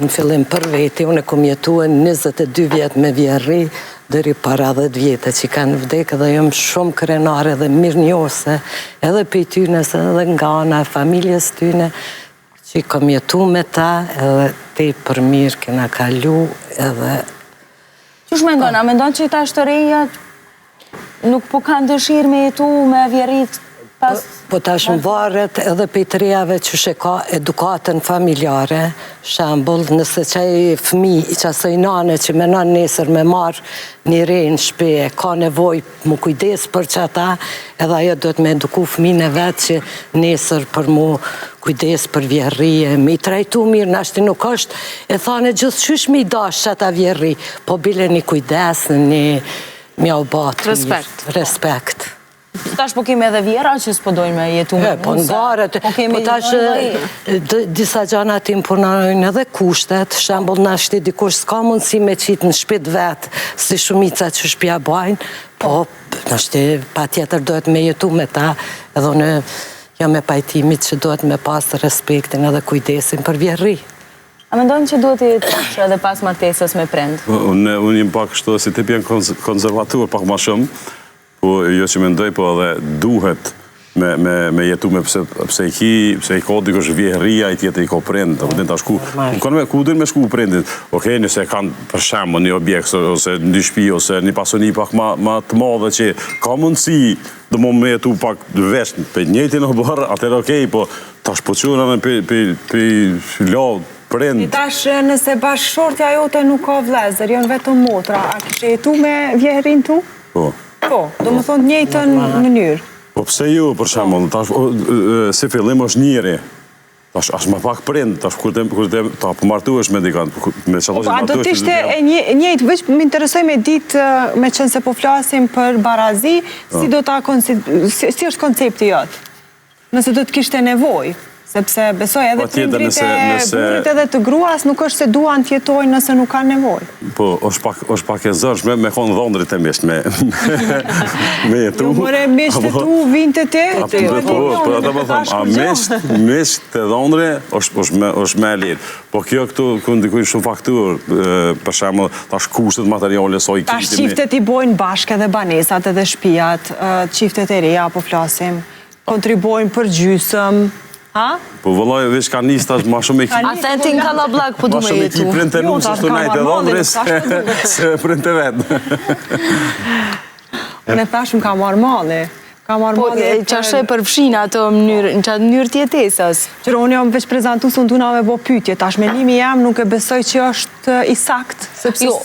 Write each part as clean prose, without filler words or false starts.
Në fillim për veti, unë e kom jetue 22 vjet me vjehrri, deri para 10 vjete që kanë vdekë dhe jam shumë krenare dhe mirënjohëse edhe prej tyne se edhe nga ana e familjes tyne që kom jetu me ta edhe tepër mirë kena kalu edhe Qysh mendon, a mendon që tash të rejat nuk po kanë dëshirë me jetu me vjehrrit pas... Po tash më varet edhe prej të rejave qysh e ka edukatën familjare, shembull, nëse qaj fëmi i qasaj nane që menon nesër me marrë një re në shpi e ka nevojë mu kujdes për qata, edhe ajo duhet me eduku fëmin e vet që nesër për mu kujdes për vjehrri e me i trajtu mirë, nashti nuk është e thane gjithqysh me i dash qata vjehrri, po bile një kujdes, një m'ja u ba të mirë. Respekt. Respekt. Tash po kemi edhe vjehrra që s'po dojnë me jetu me E, po nuse. në varet, Po kemi po tash dojnë d- disa gjana ti imponojnë edhe kushtet, shembull nashti dikush s'ka mundësi me qitë në shtëpi të vet, si shumica që shtëpia bajnë, po nashti patjetër duhet me jetu me ta, edhe unë jam e pajtimit që duhet me pas respektin edhe kujdesin për vjehrri. A mendon që duhet të jetosh edhe pas martesës me prind? Po, Unë unë jam pak kështu si tip jam konz- konservator pak ma shumë, po jo që mendoj, po edhe duhet me me me jetu me pse pse i ki, pse i ka dikush vjehrria, i tjetri i ka prind, apo din tash ku ku kanë me ku duhet me shku prindit. Okej, nëse kanë për shembull një objekt ose një shtëpi ose një pasuni pak ma ma të madhe që ka mundësi do më me jetu pak veç pe njëjtin oborr, atëherë okej, po tash po çuna në pe pe pe la prind. Tash nëse bashkëshortja jote nuk ka vëllezër, janë vetëm motra, a kishe jetu me vjehrrin tu? Po. Po, do më thonë të njëjtën mënyrë. Po pse ju, për shembull, tash o, e, si fillim është njëri. Tash është më pak prind, tash kur të kur të ta po martuesh me dikant, ku- me çfarë Po, a do të ishte e një, e njëjtë, veç më interesoj me ditë, me qenë se po flasim për barazi, si do ta konsi, si, si është koncepti jot? Nëse do të kishte nevojë, sepse besoj edhe Patjetër, prindrit nëse- e nëse- burrit edhe të gruas nuk është se duan të jetojnë nëse nuk kanë nevojë. Po, është pak është pak e zërshme me kon dhëndrit e miqt me me jetu. Jo, more, miqtë e Apo- tu vinë te ti, A, po, po, po, ata po them, a miqt, miqt të dhëndri është është me është më e lehtë. Po kjo këtu ku ndikojnë shumë faktor, e, për shembull, tash kushtet materiale sa i Tash kiti me- çiftet i bojnë bashkë edhe banesat edhe shtëpiat, ë, çiftet e reja po flasim, kontribuojnë për gjysëm, ha? Po vëllai veç ka nis tash ma shumë e ki. Ka A the ti në kallabllak po du Ma me shumë e ki jetu. prindë e Jo, nusës tash të ka najtë e marrë mallin, dhëndris, tash po du. se prindë e vetë. Unë e thash më ka marrë malli. Ka marrë Po, malli. e, që e përfshin atë mënyrë, në qatë mënyrë të jetesës. Qëro, unë jam veç prezentu, se unë duna me bo pyetje. Tash menimi jam nuk e besoj që është i sakt, sepse Jo.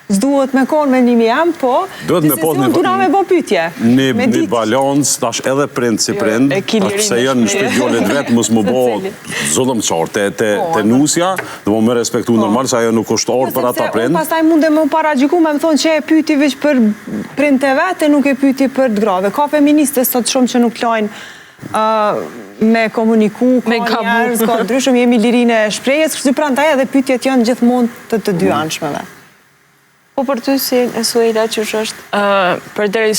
s'duhet me konë menimi jam, po Duhet me gjithsesi pas unë një- duna me bo pyetje. Një, Me një ditë. balans, tash edhe prind si prind, tash ekuilibrin pse janë në shtëpi djalit vet, mos më bo zullum qartë te, te, te nusja, do më me respektu normal, se ajo nuk është orë për ata Sepse unë prind. pastaj mundem me u paragjyku me më thonë që e pyeti veç për prind e vet e nuk e pyeti për të grave. Ka feministe sot shumë që nuk lajnë ë, me komuniku, ka Me gabu. njerëz, ka ndryshëm, jemi lirinë e shprehjes, kështu që prandaj edhe pyetjet janë gjithmonë të të dy anshmeve. Po për ty si e Suela qysh është? Ë, përderisa